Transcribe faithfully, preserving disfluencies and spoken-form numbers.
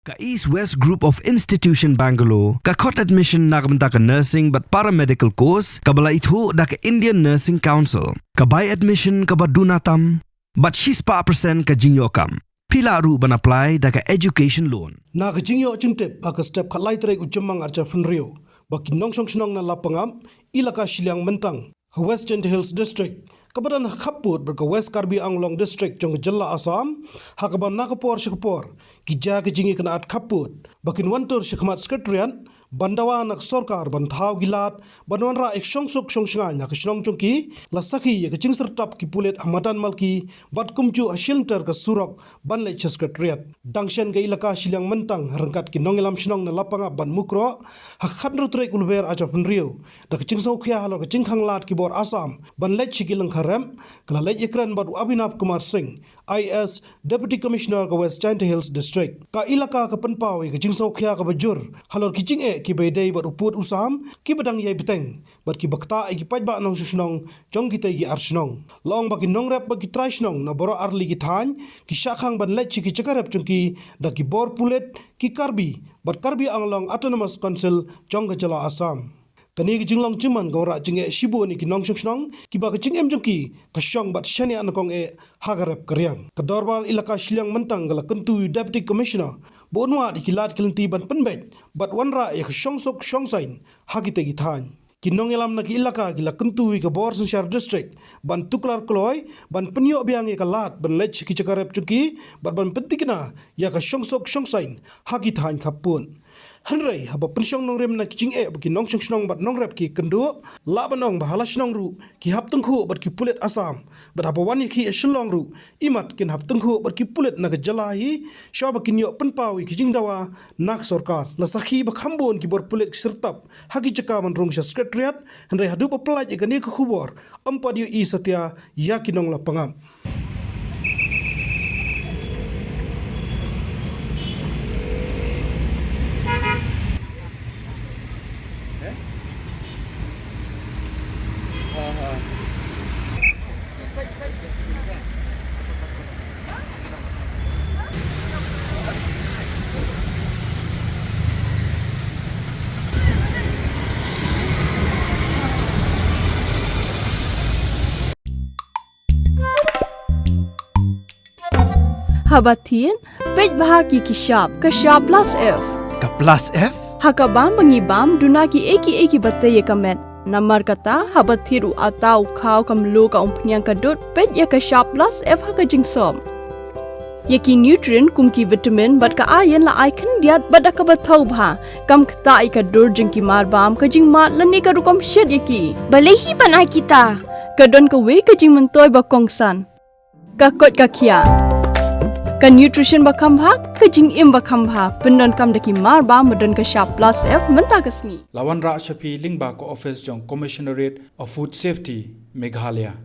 Ka East West Group of Institution Bangalore ka khot admission na ka bynta ka nursing bad paramedical course kaba la ithuh da ka Indian Nursing Council. Ka bai admission kaba duna tam bad shispah percent ka jingïoh kam. Phi lah ruh ban apply da ka education loan. Na ka jingïoh jingtip ha ka step khatlai tarik u Jymmang arhajar hynriew, ba ki nongshong shnong na Lapangap, Elaka Shilliang Myntang, ha West Jaintia Hills District, kaba don ha khappud bad ka West Karbi Anglong District jong ka jylla Assam, ha kaba na ka por sha ka por ki jia ka jingïakynad khappud, ba kin wan tur sha khmat Secretariat ban dawa na ka sorkar ban thaw ki lad ban wanrah ïa ka shongsuk shongshngaiñ ha ka shnong jong ki, la sakhi ïa ka jingsyrtap ki pulit ha madan Malki bad kumjuh ha shilynter ka surok ban leit sha Secretariat. Dang shen ka Elaka Shilliang Myntang ryngkat ki nongïalam shnong na Lapangap bad Mukroh, ha ka khathynriew tarik u Lber arhajar hynriew, da ka jingsngewkhia halor ka jingkhang lad ki bor Assam ban leit sha ki lyngkha rep, ka la leit ïakren bad u Abhinav Kumar Singh, I A S, Deputy Commissioner ka West Jaintia Hills District. Ka Elaka ka pynpaw ïa ka jingsngewkhia kaba jur halor ki jingeh kiba ïadei bad u pud u sam kiba dang ïai bteng bad kiba ktah ïa ki paidbah nongshong shnong jong kitei ki ar shnong. La ong ba ki nongrep bad ki trai shnong na baroh arliang ki thaiñ ki shah khang ban leit sha ki jaka rep jong ki da ki bor pulit ki Karbi bad Karbi Anglong Autonomous Council jong ka jylla Assam. Kane ka jinglong jingman ka wanrah jingeh shibun ïa ki nongshong shnong kiba ka jingim jong ki ka shong bad shaniah nyngkong eh ha ka rep ka riang. Ka Dorbar Elaka Shilliang Myntang ka la kyntu ïa u Deputy Commissioner ba un wad ïa ki lad ki lynti ban pynbeit bad wanrah ïa ka shongsuk shongsaiñ ha kitei ki thaiñ. Ki nongïalam na ki elaka ki la kyntu ïa ka bor synshar district ban tuklar kloi ban pynïoh biang ïa ka lad ban leit sha ki jaka rep jong ki bad ban pyntikna ïa ka shongsuk shongsaiñ ha ki thaiñ khappud. Hynrei haba pynshong nongrim na ki jingeh ba ki nongshong shnong bad nongrep ki kynduh, lah ban ong ba ha la shnong ruh ki hap tyngkhuh bad ki pulit Assam, bad haba wan ïa ki ha Shillong ruh imat kin hap tyngkhuh bad ki pulit na ka jylla hi, shuwa ba kin ïoh pynpaw ïa ki jingdawa na ka sorkar. La sakhi ba kham bun ki bor pulit ki syrtap ha ki jaka ban rung sha Secretariat, hynrei haduh ba pynlait ïa kane ka khubor ym pat ïohi satia ïa ki nong Lapangap. Haba thied, peit bha ïa ki shap, ka shap plus F. Ka plus F? Ha ka bam ba ngi bam, duna kiei kiei kiba tei ïa ka met. Namar kata, haba thied u atta, u khaw, ka mluh, ka umphniang, ka dud, peit ïa ka shap plus F ha ka jingsop. Ïa ki nutrient kum ki vitamin bad ka iron la ai khyndiat bad da kaba thaw bha. Kam ktah ïa ka dur jong ki marbam, ka jingmad lane ka rukom shet ïa ki. Balei hi ban ai kita? Ka don kawei ka jingmyntoi ba kongsan. Ka koit ka khiah. Ka nutrition ba kham bha, ka jingim ba kham bha. Pyndonkam da ki marbam ba don ka shap plus F mynta ka sngi. La wanrah sha phi lyngba ka office jong Commissionerate of Food Safety, Meghalaya.